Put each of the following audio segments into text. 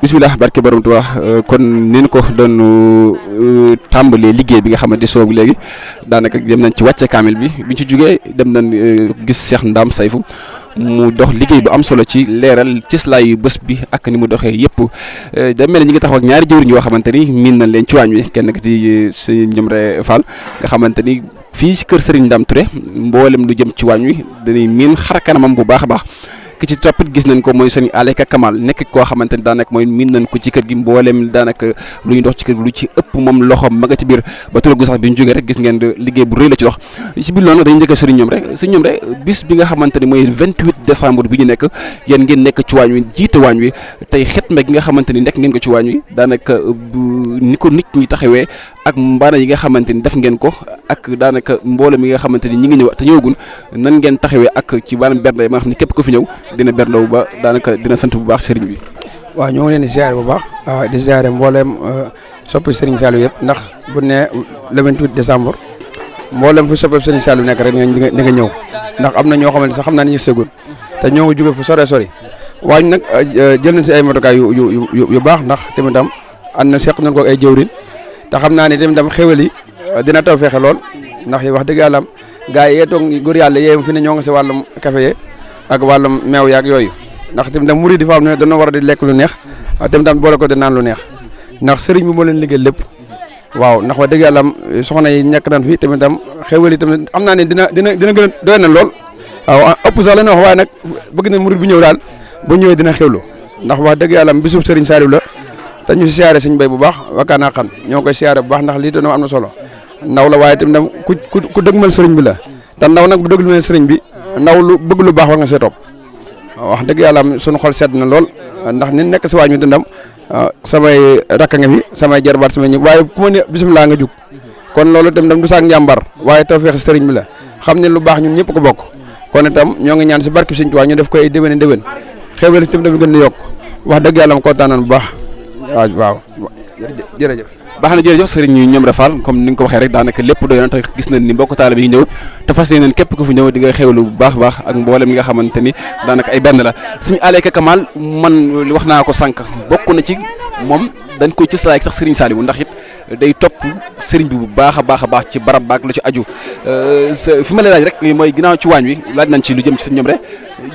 bisimilah barke borom Tuubaa kon ni ñu ko doon tàmbalee liggéey bi nga xamante soobu léegi daanaka dem nañ ci wàcce kaamil bi biñ ci jugee dem nañ gis Cheikh Ndam Sayfu mu dox liggéey bu am solo ci leeral cëslaayu bés bi ak ni mu doxee yëpp da mel ni ñi ngi taxaw ak ñaari jëwriñ yoo xamante ni miin nañ leen ci waañ wi kenn ki ci sëñ Ñomre Fall nga xamante ni fii ci kër Serigne Ndam Touré mboolem lu jëm ci waañ wi dañuy miin xar kanamam bu baax a baax. ki ci toppit gis nañ ko mooy sëñ Aleka Kamal nekk koo xamante ni daanaka mooy miin nañ ko ci kër gi mbooleem daanaka lu ñu dox ci kër gi lu ci ëpp moom loxoom ma nga ci biir ba tulagu sax bi ñu jógee rek gis ngeen liggéey bu rëy la ci dox ci biir loolu dañu njëkkee sëriñ ñoom rek bis bi nga xamante ni mooy 28 décembre bi ñu nekk yéen ngeen nekk ci waañ wi jiite waañ wi tey xetme gi nga xamante ni nekk ngeen ko ci waañ wi daanaka ni ko nit ñi taxawee ak mbaana yi nga xamante ni def ngeen ko ak daanaka mboolem yi nga xamante ni ñi ngi ñëw te ñëwagun nan ngeen taxawee ak ci wàllum bernde ma nga xam ne képp ko fi ñëw dina berndaw ba daanaka dina sant bu baax sëriñ bi. waaw ñoo ngi leen di ziare bu baax di ziare mboolem soppi Serigne Saliou yëpp ndax bu ne le 28 décembre mboolem fu soppi Serigne Saliou nekk rek di nga ñëw ndax am na ñoo xamante sax xam naa ne ñu sëgul te ñoo ngi jóge fu sore sori waañ nag jël nañ si ay matukaay yu baax ndax tamit tam ànd na seq nañ ko ay jëwrin te xam naa ne tamit tam xéwal yi dina taw fexe lool ndax wax dëgg yàlla gaa yi yee toog góor yàlla yéem fi ne ñoo ngi si wàllum café yee ak wàllum meew yaag yooyu ndax tamit tam murid di fa am ne dañoo war a di lekk lu neex tamit tam boole ko di naan lu neex ndax sëriñ bi moo leen liggéey lépp waaw ndax wax dëgg yàlla soxna yi nekk nañ fi tamit tam xéwal yi tamit am naa ne dina gën a doy na lool waaw ëpp sax la ñu wax waaye nag bëgg na murid bi ñëw daal bu ñëwee dina xewlu ndax wax dëgg yàlla bisub sëriñ Saliou la te ñu si siyaare sëñ bay bu baax wakkaanaa xam ñoo koy siyaare bu baax ndax lii dañoo am na solo ndaw la waaye tamit tam ku dëgmal sëriñ bi la te ndaw nag bu dëgmal sëriñ bi ndaw lu bëgg lu baax war nga see topp wax dëgg yàlla suñu xol sedd na lool ndax ni nekk si waañ mi dindam samay rakk nga fi samay jarbaat samay ñëpp waaye ku ma ne bisimilah nga jug kon loolu itam du saak njàmbar waaye tawfeex sëriñ bi la xam ne lu baax ñun ñëpp ko bokk kon itam ñoo ngi ñaan si barke Sëriñ Tuubaa ñu def ko ay déwén xéwal itam dafa gën a yokk wax dëgg yàlla ma kontaan nañ bu baax waaw jërëjëf baax na jërëjëf sëriñ Ñomre Fall comme ni nga ko waxee rek daanaka lépp doy na te gis nañ ni mbokk taalibe yi ñëw te fas yéeneen képp ku fi ñëw di nga xewlu bu baax baax ak mboolem li nga xamante ni daanaka ay benn la suñu Aleka Kamal man wax naa ko sànq bokk na ci moom dañ koy cëslaay sax sëriñ Saliou ndax it day topp sëriñ bi bu baax a baax ci barab baak lu ci aju fi ma lay laaj rek mooy ginnaaw ci waañ wi laaj nañ ci lu jëm ci sëriñ Ñomre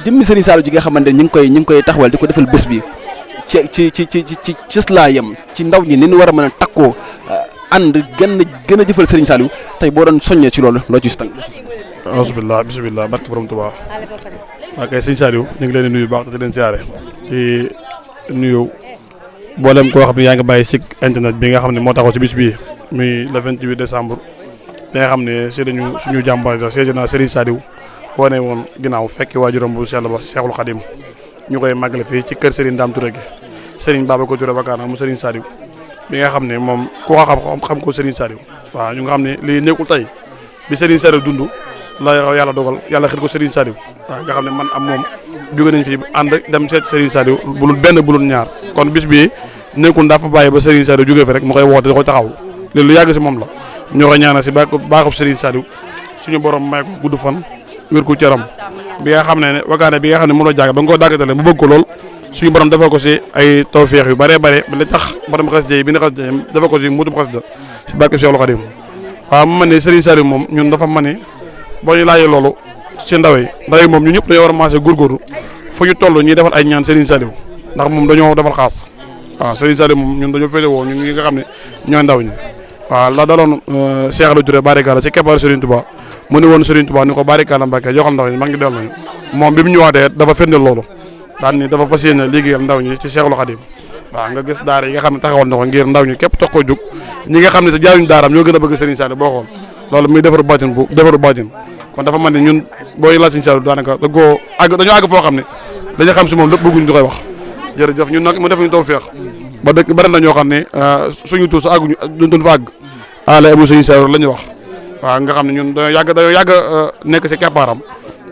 jëmmi sëriñ Saliou ji nga xamante ni ñu ngi koy taxawal di ko defal bés bi ci cëslaayam ci ndaw ñi ni ñu war a mën a takkoo ànd gën a jëfal Serigne Saliou tey boo doon soññee ci loolu loo ci tànk. alhamdulilah bisimilah barke borom Tuubaa waa kay Serigne Saliou ñu ngi leen di nuyu baax te di leen siyaare di nuyu mboolem koo xam ne yaa ngi bàyyi ci internet bi nga xam ne moo taxaw ci bis bii muy le 28 décembre bi nga xam ne si dañu suñu jàmbaar Seydina Serigne Saliou wane woon ginnaaw fekki waajuram bu sell ba Cheikhul Khadim ñu koy màggale fii ci kër Serigne Ndam Touré gi Serigne Babacar Touré Wakana mu Serigne Saliou bi nga xam ne moom ku ko xam ko Serigne Saliou waaw ñu nga xam ne lii nekkul tey bi Serigne Saliou dund la yàlla dogal yàlla xit ko Serigne Saliou waaw nga xam ne man am moom jóge nañ fi ànd dem seet Serigne Saliou bulul benn bulul ñaar kon bis bii nekkul dafa bàyyi ba Serigne Saliou jógee fi rek mu koy woote da koy taxaw loolu lu yàgg si moom la ñoo koy ñaanal si baaxub Serigne Saliou suñu borom may ko gudd fan wér ko cëram bi nga xam ne Wakana bi nga xam ne mënoo jàng ba nga koo dàggatale mu bëgg ko lool suñu borom defal ko si ay tawfeex yu bare ba li tax borom xasida yi bi na xasida defal ko si mutum xasida si barke Cheikhul Khadim waaw mu mel ne Serigne Saliou moom ñun dafa mel ni boo ñu laajee loolu si ndaw yi moom ñu ñëpp dañoo war a maase góorgóorlu fu ñu toll ñuy defal ay ñaan Serigne Saliou ndax moom dañoo defal xaas waaw Serigne Saliou moom ñun dañoo féete woo ñun ñi nga xam ne ñooy ndaw ñi waaw la daloon Cheikh Aliou Touré barikala si keppaar Serigne Touba mu ne woon Serigne Touba ni ko barikala Mbacke joxal ndaw ñi mag ngi dellu nañu moom bi mu ñëwaatee dafa firndeel loolu daan ni dafa fas yéene liggéeyal ndaw ñi ci Cheikhul Khadim waaw nga gis daara yi nga xam ne taxawal na ko ngir ndaw ñi képp tax ko jóg ñi nga xam ne te jaaruñu daaraam ñoo gën a bëgg Serigne Saliou boo xool loolu muy defaru baatin kon dafa mel ni ñun booy laaj Serigne Saliou daanaka dañoo àgg foo xam ne dañu xam si moom lépp bëgguñu di koy wax jërëjëf ñun nag mu def ñu tawfeex ba dëkk bari na ñoo xam ne suñu tuus àgguñu duñ fa àgg ala emu Serigne Saliou la ñuy wax waaw nga xam ne ñun dañoo yàgg nekk si keppaaram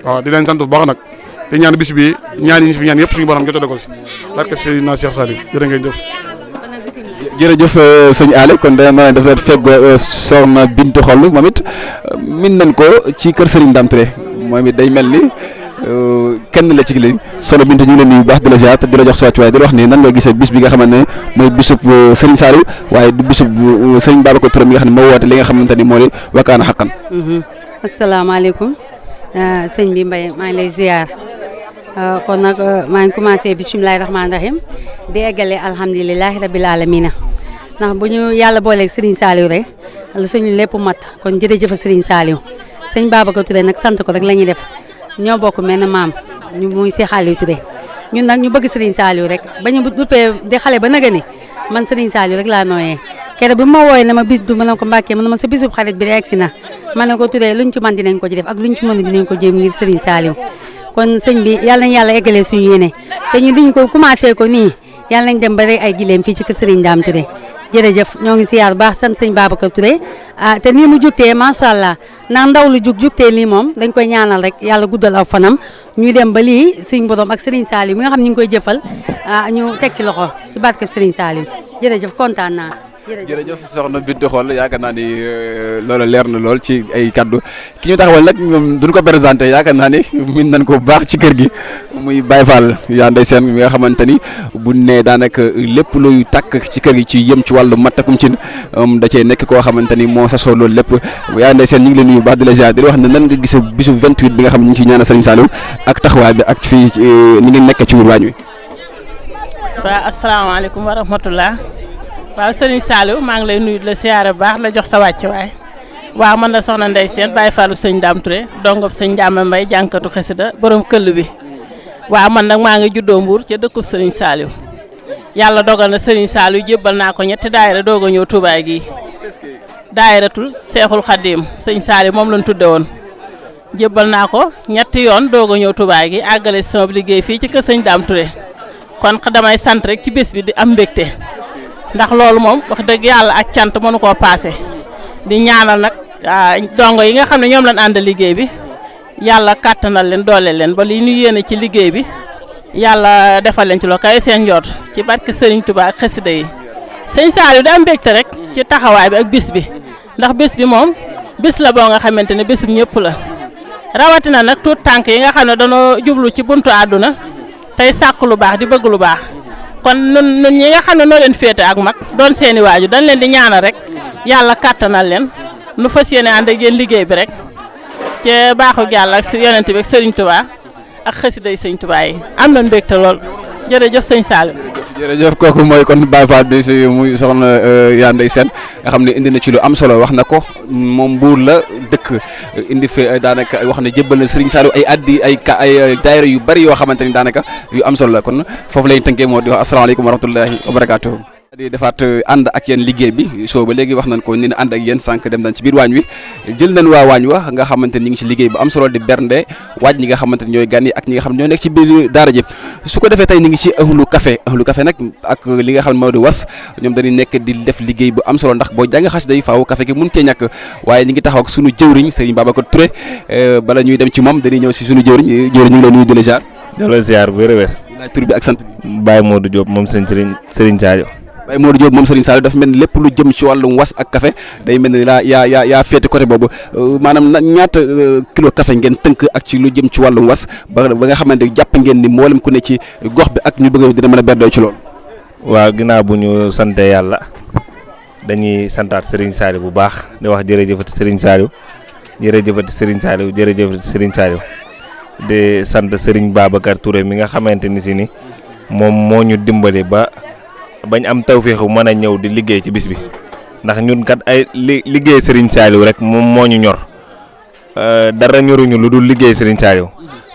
waaw di leen sant bu baax nag te ñaan bis bi ñaan yi ñu fi ñaan yëpp suñu borom jotale ko si barke Seydina Cheikh Saliou jërë ngeen jëf. jërëjëf sëñ Ale kon dama def leen fegg soxna Bintu Xoll moom it min nañ ko ci kër Serigne Ndam Touré moom it day mel ni kenn la ci léegi Soxna Bintu ñu ngi leen nuyu bu baax di la ziar te di la jox sa wàccuwaay di la wax ni nan nga gisee bis bi nga xamante ne mooy bisub Serigne Saliou waaye du bisub Serigne Babacar Touré mi nga xam ne moo woote li nga xamante ni moo di Wakana Haqqan. asalaamaaleykum sëñ bi Mbaye maa ngi lay ziar kon nag maa ngi commencé bisimilahi rahmaani rahim di eggale alhamdulilahi rabil alamina ndax bu ñu yàlla booleeg Serigne Saliou rek la suñu lépp mat kon jërëjëf Serigne Saliou sëñ Babacar Touré nag sant ko rek la ñuy def ñoo bokk menn maam ñu muy Cheikh Aliou Touré ñun nag ñu bëgg Serigne Saliou rek ba ñu duppee di xale ba naga ni man Serigne Saliou rek laa nooyee keroog bi ma wooyee ne ma bis du ma ne ko Mbàkke ma sa bisub xarit bi rek si na ma ne ko Touré luñ ci mën dinañ ko ci def ak luñ ci mën dinañ ko jéem ngir Serigne Saliou kon sëñ bi yàlla nañ yàlla eggalee suñu yéene te ñu liñ ko commencé ko nii yàlla nañ dem ba rek ay gileem fii ci kër Serigne Dame Touré jërëjëf ñoo ngi siyaar baax sant sëñ Babacar Touré te nii mu jugtee macha allah ndax ndaw lu jugtee lii moom dañ koy ñaanal rek yàlla guddal aw fanam ñu dem ba lii suñ borom ak Serigne Saliou mi nga xam ñu ngi koy jëfal ñu teg ci loxo ci barke Serigne Saliou jërëjëf kontaan naa. jërëjëf Soxna Bintu Xool yaakaar naa ni loolu leer na lool ci ay kaddu ki ñu taxawal nag ñoom duñ ko présenté yaakaar naa ni min nañ ko bu baax ci kër gi muy Baye Fall yaa ndey seen mi nga xamante ni bu ne daanaka lépp luy tàkk ci kër gi ci yëm ci wàllu mattakum ci da cee nekk koo xamante ni moo sasoo loolu lépp yaa ndey seen ñu ngi leen nuyu bu baax di la ziar di la wax ne nan nga gis bisu 28 bi nga xam ne ñu ngi ciy ñaanal Serigne Saliou ak taxawaay bi ak fii ni ngeen nekk ci wur waañ wi. waaw asalaamaaleykum wa rahmatullah waaw Serigne Saliou maa ngi lay nuyu la siyaare bu baax la jox sa wàccuwaay waaw man la soxna Ndeye Sène Baye Fallou sëñ Dame Touré dongob sëñ Dame Mbaye jànkatu xasida borom këll bi waaw man nag maa ngi juddoo Mbour ca dëkkub Serigne Saliou yàlla dogal na Serigne Saliou jébbal naa ko ñetti daayira doog a ñëw Touba gii daayiratul Seexul Xaddim sëñ Saliou moom lañ tudde woon jébbal naa ko ñetti yoon doog a ñëw Touba gi àggale sama liggéey fii ci kër sëñ Dame Touré kon damay sant rek ci bés bi di am mbégte ndax loolu moom wax dëgg yàlla ak cant mënu koo paase di ñaanal nag dongo yi nga xam ne ñoom lañ ànd liggéey bi yàlla kàttanal leen doole leen ba li ñu yéene ci liggéey bi yàlla defal leen ci loo kay seen njort ci barke Serigne Touba ak xasida yi sëñ Saliou da am mbégte rek ci taxawaay bi ak bis bi ndax bis bi moom bis la boo nga xamante ne bisum ñëpp la rawatina nag tuut tànk yi nga xam ne danoo jublu ci buntu àdduna tey sàkk lu baax di bëgg lu baax kon nun ñi nga xam ne noo leen féete ak mag doon seeni waaju dañ leen di ñaanal rek yàlla kàttanal leen nu fas yéene ànd ak yéen liggéey bi rek ci baaxu yàlla ak yonent bi ak Serigne Touba ak xasida yi sëñ Touba yi am na mbégte lool jërëjëf sëñ Saliou. jërëjëf kooku mooy kon Baye Fall bi si muy soxna yaa ndey seen nga xam ne indi na ci lu am solo wax na ko moom Mbuur la dëkk indi fi daanaka wax ne jébbal na Serigne Saliou ay addi ay daayira yu bari yoo xamante ni daanaka yu am solo la kon foofu lay tënkee moo di wax asalaamaaleykum wa rahmatullahi wa barakaatuhu di defaat ànd ak yéen liggéey bi soo ba léegi wax nañ ko ni ànd ak yéen sànq dem nañ ci biir waañ wi jël nañ waa waañ wa nga xamante ni ñu ngi ci liggéey bu am solo di bernde waaj ñi nga xamante ni ñooy gan yi ak ñi nga xam ne ñoo nekk ci biir daara ji su ko defee tey ñu ngi ci ahlu café nag ak li nga xam ne moo di was ñoom dañuy nekk di def liggéey bu am solo ndax boo jàng xas day faaw café gi mun cee ñàkk waaye ñi ngi taxaw ak sunu jëwriñ Serigne Babacar Touré bala ñuy dem ci moom dañuy ñëw si sunu jëwriñ ñu ngi lay nuyu di la ziar delloo ziar bu wér-wér laaj tur bi ak sant bi Baye Modou Diop moom Serigne Saliou Baye Modou Diop moom Serigne Saliou dafa mel ni lépp lu jëm ci wàllum was ak café day mel ni yaa féete côté boobu maanaam ñaata kilo café ngeen tënk ak ci lu jëm ci wàllum was ba nga xamante jàpp ngeen ni mboolem ku ne ci gox bi ak ñu bëgg dina mën a berdoo ci loolu. waaw ginnaaw bu ñu sante yàlla dañuy santaat Serigne Saliou bu baax di wax jërëjëfati Serigne Saliou jërëjëfati Serigne Saliou jërëjëfati Serigne Saliou di sant Serigne Babacar Touré mi nga xamante ni si ni moom moo ñu dimbali ba bañ am tawféexu mën a ñëw di liggéey ci bis bi ndax ñun kat ay liggéey Serigne Saliou rek moom moo ñu ñor dara ñoruñu lu dul liggéey Serigne Saliou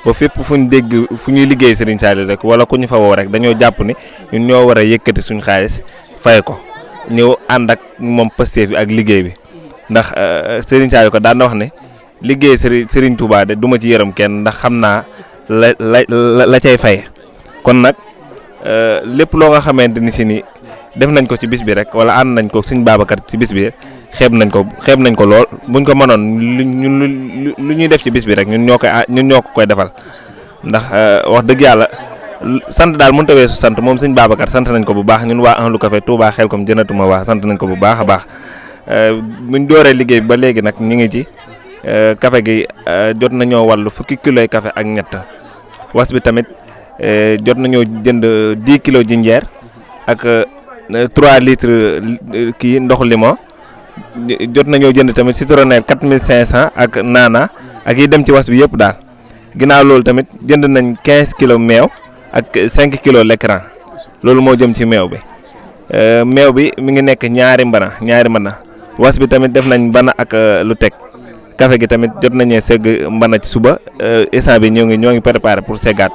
ba fépp fu ñu dégg fu ñuy liggéey Serigne Saliou rek wala ku ñu fa woo rek dañoo jàpp ne ñun ñoo war a yëkkati suñu xaalis fay ko ñëw ànd ak moom Pastef bi ak liggéey bi ndax Serigne Saliou ko daan na wax ne liggéey Serigne Touba de du ma ci yërëm kenn ndax xam naa la cay fay kon nag. lépp loo nga xamante ni si ni def nañ ko ci bis bi rek wala ànd nañ ko sëñ Babacar ci bis bi xeeb nañ ko lool buñ ko mënoon lu ñuy def ci bis bi rek ñun ñoo ko koy defal ndax wax dëgg yàlla sant daal mënut a weesu sant moom sëñ Babacar sant nañ ko bu baax ñun waa Ahlu Café Touba Xelkom Jannatuma waa sant nañ ko bu baax a baax buñ dooree liggéey ba léegi nag ñu ngi ci café gi jot nañoo wàllu fukki kiloy café ak ñett was bi tamit jot nañoo jënd 10 kilos jinjeer ak 3 litres kii ndoxu limon jot nañoo jënd tamit citronnelle 4500 ak naana ak yi dem ci was bi yëpp daal ginnaaw loolu tamit jënd nañ 15 kilos meew ak 5 kilos l'écran loolu moo jëm ci meew bi mi ngi nekk ñaari mbana was bi tamit def nañ mbana ak lu teg café gi tamit jot nañee segg mbana ci suba instant bi ñoo ngi préparé pour seggaat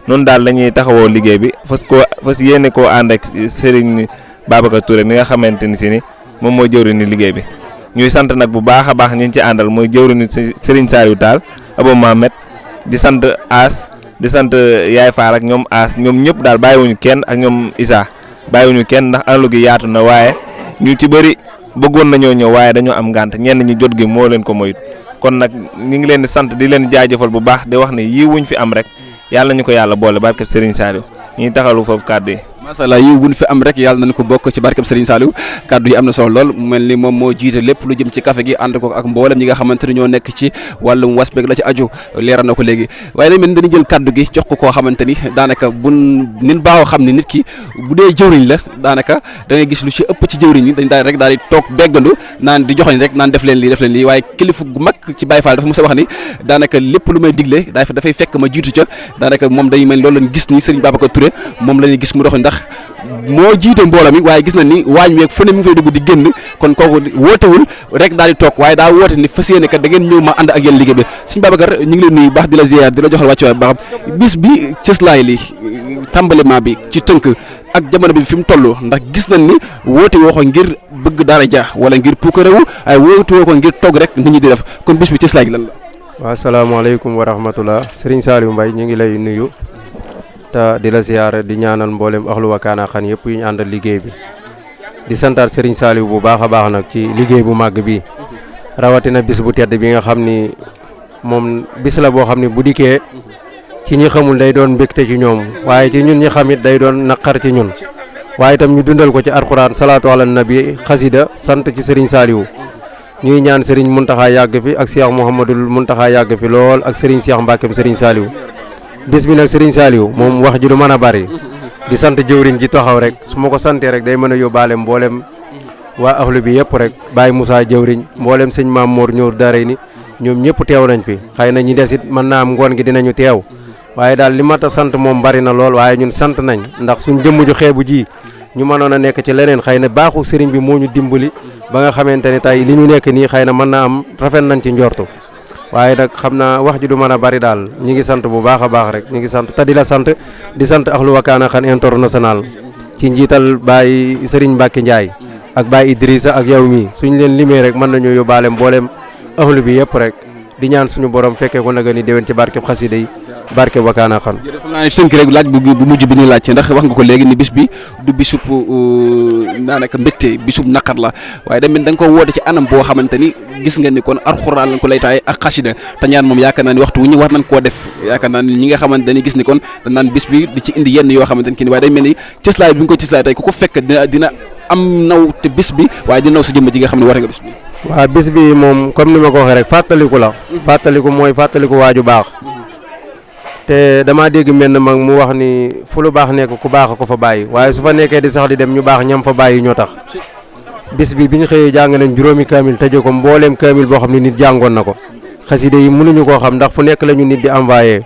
noonu daal la ñuy taxawoo liggéey bi fas yéene koo ànd ak Serigne Babacar Touré mi nga xamante ni si ni moom mooy jëwriñu liggéey bi ñuy sant nag bu baax a baax ñu ci àndal mooy jëwriñu Serigne Saliou Tall Abou Mohamed di sant As di sant Yaay Faar ak ñoom As ñoom ñëpp daal bàyyiwuñu kenn ak ñoom Issa bàyyiwuñu kenn ndax àndu gi yaatu na waaye ñu ci bëri bëggoon nañoo ñëw waaye dañoo am ngànt ñenn ñi jot gi moo leen ko moyut kon nag ñu ngi leen di sant di leen jaajëfal bu baax di wax ne yii wuñ fi am rek yàlla ñu ko yàlla boole barkeb Serigne Saliou ñuy taxalu foofu kàddu yi. macha allah yi wuñ fi am rek yàlla nañ ko bokk ci barkeb Serigne Saliou kaddu yi am na solo lool mu mel ni moom moo jiite lépp lu jëm ci café gi ànd ko ak mboolem ñi nga xamante ni ñoo nekk ci wàllum was beeg la ci aju leeral na ko léegi waaye nag mel dañuy jël kaddu gi jox ko koo xamante ni daanaka nin baaw xam ne nit ki bu dee jëwriñ la daanaka da ngay gis lu ci ëpp ci jëwriñ yi dañ daal rek daal di toog beggandu naan di joxoñ rek naan def leen lii waaye kilifa gu mag ci Baye Fall dafa mos a wax ni daanaka lépp lu may digle dafay fekk ma jiitu ca daanaka moom day mel loolu lañ gis ni Serigne Babacar Touré moom la ñuy gis mu dox ndax moo jiite mbooloo mi waaye gis na ni waañ weeg fu ne mi ngi fay dugg di génn kon kooku wootewul rek daal di toog waaye daa woote ni fas yéene kat da ngeen ñëw ma ànd ak yéen liggéey bi Serigne Babacar ñu ngi leen nuyu baax di la ziar di la joxal wàccuwaay ba xam bis bi cëslaay li tàmbaliment bi ci tënk ak jamono bi fi mu toll ndax gis nañ ni woote woo ko ngir bëgg dara ja wala ngir puukarewu ay woote woo ko ngir toog rek nit ñi di def kon bis bi cëslaay gi lan la. waaw salaamaaleykum wa rahmatullah Serigne Saliou Mbaye ñu ngi lay nuyu te di la ziyaare di ñaanal mboolem axlu Wakana xan yëpp yu ñu àndal liggéey bi di santaat Serigne Saliou bu baax a baax nag ci liggéey bu màgg bi rawatina bis bu tedd bi nga xam ni moom bis la boo xam ni bu dikkee ci ñi xamul day doon mbégte ci ñoom waaye ci ñun ñi xamit day doon naqar ci ñun waaye itam ñu dundal ko ci alxuraan salaatu ala nabi xasida sant ci Serigne Saliou ñuy ñaan Serigne Mountakha yàgg fi ak Cheikh Mouhamadul Mountakha yàgg fi lool ak Serigne Cheikh Mbackeem Serigne Saliou bis bi nag Serigne Saliou moom wax ji du mën a bari di sant jëwriñ ji taxaw rek su ma ko santee rek day mën a yóbbaale mboolem waa ahlu bi yëpp rek Baye Moussa jëwriñ mboolem sëñ Maam Mor ñëw daaray ni ñoom ñëpp teew nañ fi xëy na ñi desit mën naa am ngoon gi dinañu teew waaye daal li mat a sant moom bari na lool waaye ñun sant nañ ndax suñ jëmm ju xeebu ji ñu mënoon a nekk ci leneen xëy na baaxu sëriñ bi moo ñu dimbali ba nga xamante ne tey li ñu nekk nii xëy na mën naa am rafet nañ ci njortu waaye nag xam naa wax ji du mën a bari daal ñi ngi sant bu baax a baax rek ñi ngi sant te di la sant di sant ahlu Wakana xan international ci njiital Baye Serigne Mbacke Ndiaye ak Baye Idrissa ak yow mii suñ leen limee rek mën nañu yóbbaale mboolem ahlu bi yëpp rek di ñaan suñu borom fekkee ko naga ni déwén ci barkeb xasida yi barkeb Wakana xan jërëjëf naa ne tënk rek laaj bu mujj bi ñuy laajte ndax wax nga ko léegi ni bis bi du bisub daanaka mbégte bisub naqar la waaye tamit da nga ko woote ci anam boo xamante ni gis nga ni kon alxuraan lañ ko lay taay ak xasida te ñaan moom yaakaar naa ni waxtu wu ñu war nañ koo def yaakaar naa ni ñi nga xamante dañuy gis ni kon dañ naan bis bi di ci indi yenn yoo xamante ni kii waaye day mel ni cëslaay bi nga ko cëslaay tey ku ko fekk dina am naw te bis bi waaye dina naw sa jëmm ji nga xam ne war nga bis bi waaw bis bi moom comme ni ma ko waxee rek fàttaliku la fàttaliku mooy fàttaliku waaju baax te damaa dégg mel ne mag mu wax ni fu lu baax nekk ku baax a ko fa bàyyi waaye su fa nekkee di sax di dem ñu baax ñam fa bàyyi ñoo tax bis bi ñu xëyee jàng nañ juróomi kaamil tëje ko mbooleem kaamil boo xam ne nit jàngoon na ko xaside yi mënuñu koo xam ndax fu nekk la ñu nit di envoyé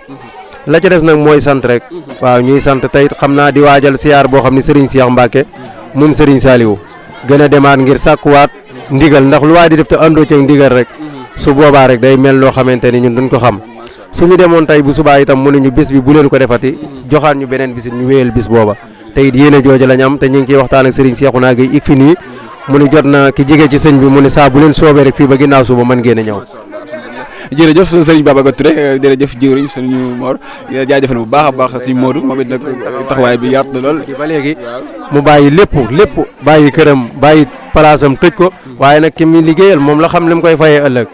la ca des nag mooy sant rek waaw ñuy sant tey xam naa di waajal siyaar boo xam ne Serigne Cheikh Mbacke moom Serigne Saliou gën a demaat ngir sàkkuwaat ndigal ndax lu waay di def te àndoo ci ndigal rek su boobaa rek day mel loo xamante ni ñun duñ ko xam suñu demoon tey bu subaa itam mënuñu bis bi bu leen ko defati joxaat ñu beneen bisit ñu wéyal bis booba te it yéen a jooju lañ am te ñu ngi ciy waxtaan ak Serigne Cheikhouna Gueye ik fi nii mu ni jot na ki jege ci sëñ bi mu ni saa bu leen soobee rek fii ba ginnaaw suba mën ngeen a ñëw. jërëjëf sëriñ Babacar Touré jërëjëf jëwriñ suñu Mor jaajëfal bu baax a baax suñu Modou moom it nag taxawaay bi yaatu na lool ba léegi mu bàyyi lépp bàyyi këram bàyyi palaasam tëj ko waaye nag ki mi liggéeyal moom la xam li mu koy fayee ëllëg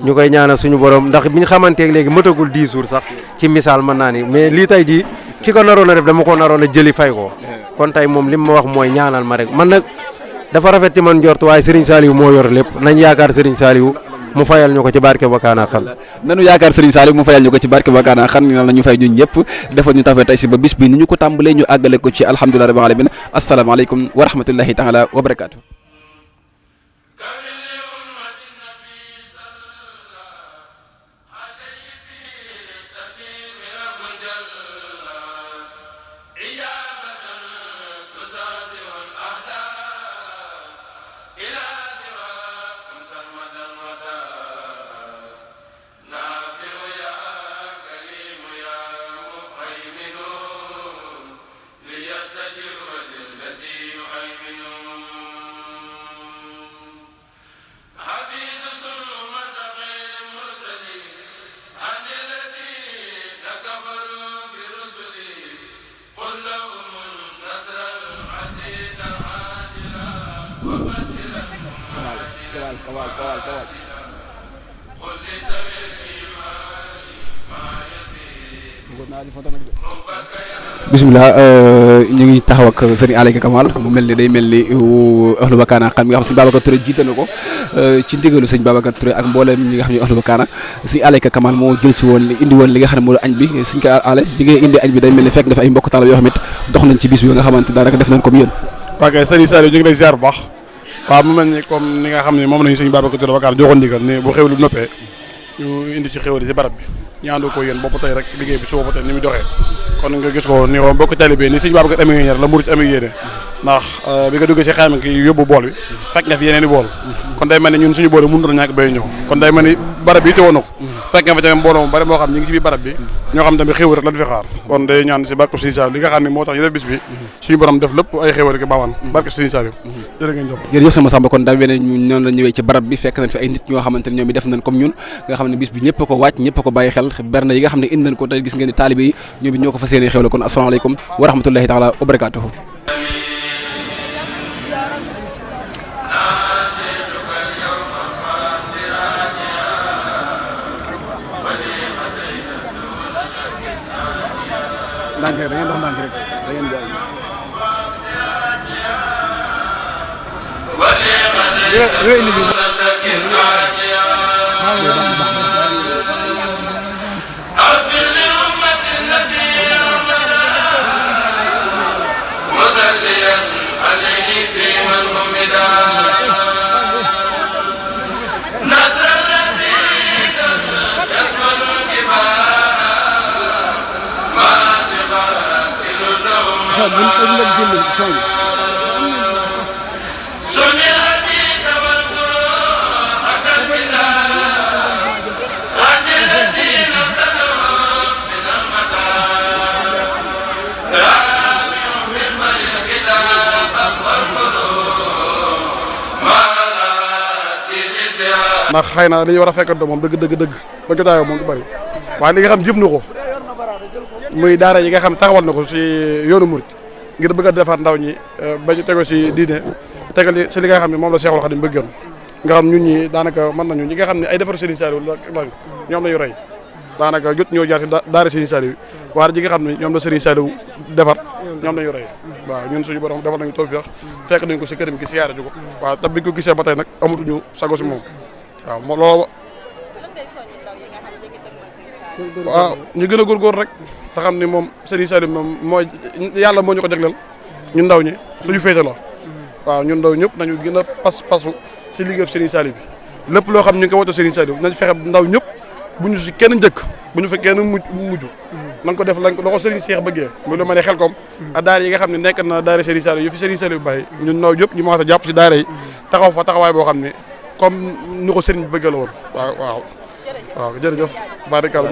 ñu koy ñaanal suñu borom ndax bi ñu xamanteeg léegi mëtagul 10 jours sax ci misaal mën naa ni mais lii tey jii ki ko naroon a def dama ko naroon a jëli fay ko kon tey moom li mu ma wax mooy ñaanal ma rek man nag dafa rafet ci man njort waaye Serigne Saliou moo yor lépp nañ yaakaar Serigne Saliou mu fayal ñu ko ci barke Wakana Xan. nanu yaakaar Serigne Saliou mu fayal ñu ko ci barke Wakana Xan ñu ñu fay ñun ñëpp defal ñu tawfeex tey si ba bis bi ni ñu ko tàmbalee ñu àggale ko ci alhamdulilah rabbil alamin asalaamaaleykum wa rahmatullahi taala wa barakaatu. bisimilah ñu ngi taxaw ak sëriñ Alayka Kamal mu mel ni day mel ni ahlu Wakana Xan mi nga xam sëñ Babacar Touré jiite na ko ci ndigalu sëñ Babacar Touré ak mboolem ñi nga xam ne ahlu Wakana sëñ Alayka Kamal moo jël si woon indi woon li nga xam ne moo añ bi sëñ ko ale bi nga indi añ bi day mel ni fekk nga fi ay mbokk taal yoo xam it dox nañ ci bis bi nga xamante daanaka def nañ comme yéen. waaw kay sëriñ Saliou ñu ngi lay ziar bu baax waaw mu mel ni comme ni nga xam ne moom lañu sëñ Babacar Touré Wakana joxoon ndigal ne bu xewlu noppee ñu indi ci xewal si barab bi ñu àndoo ko yéen bopp tey rek liggéey bi suba ba tey ni muy doxee kon nga gis ko ni ko mbokk talibé ni sëñ Babacar amee yéen la murit amee yéene ndax bi nga duggee si xayma ki yóbbu bool bi fekk nga fi yeneen i bool kon day mel ni ñun suñu bool mënu na ñàkk bay ñëw kon day mel ni barab bi teewoon na ko fekk nga fa tamit mbooloo mu bari moo xam ñi ngi si biir barab bi ñoo xam tamit xéw rek lañ fi xaar kon day ñaan si barke Sëriñ Saliou li nga xam ne moo tax ñu def bis bi suñu borom def lépp ay xéwal ki baawaan barke Sëriñ Saliou jërë ngeen jëf jërëjëf sama Samba kon daa mel ne ñu noonu la ñëwee ci barab bi fekk nañ fi ay nit ñoo xamante ne ñoom i def nañ comme ñun nga xam ne bis bi ñëpp a ko wàcc ñëpp a ko bàyyi xel berne yi nga xam ne indi nañ ko tey gis ngeen ni taalibe yi ñoom it ñoo ko fas yéene xewle kon asalaamaaleykum wa rahmatullahi taala wa barakatuhu ndànk rek da ngeen dox ndànk rek da ngeen jaay ndax xëy na li ñu war a fekkante moom dëgg ba jotaayoo moom du bëri waaye li nga xam jëf na ko muy daara yi nga xam taxawal na ko si yoonu murit ngir bëgg a defar ndaw ñi ba ñu tego si diine tegal si li nga xam ne moom la Cheikhul Khadim bëggoon nga xam ñun ñi daanaka mën nañu ñi nga xam ne ay defar Serigne Saliou la ñoom lañu roy daanaka jot ñoo jaar si daara Serigne Saliou waaye ji nga xam ne ñoom la Serigne Saliou defar ñoom lañu roy waaw ñun suñu borom defal nañu tawfeex fekk nañ ko si këram gi siyaare ji ko waaw te bi ko gisee ba tey nag amatuñu sago si moom waaw moo loolu waaw ñu gën a góorgóor rek te xam ni moom Serigne Saliou moom mooy yàlla moo ñu ko jagleel ñun ndaw ñi suñu féete la waaw ñun ndaw ñëpp nañu gën a pasu si liggéey Serigne Saliou bi lépp loo xam ñu ngi ko woto Serigne Saliou nañ fexe ndaw ñëpp bu ñu si kenn njëkk bu ñu fa kenn mujj nañ ko def lañ ko la ko Serigne Cheikh bëggee mu lu ma ne xel kom ak daara yi nga xam ne nekk na daara Serigne Saliou yu fi Serigne Saliou bàyyi ñun ndaw ñëpp ñu commencé a jàpp si daara yi taxaw fa taxawaay boo xam ne comme ni ko Serigne bi bëggee la woon waaw jërëjëf barikalla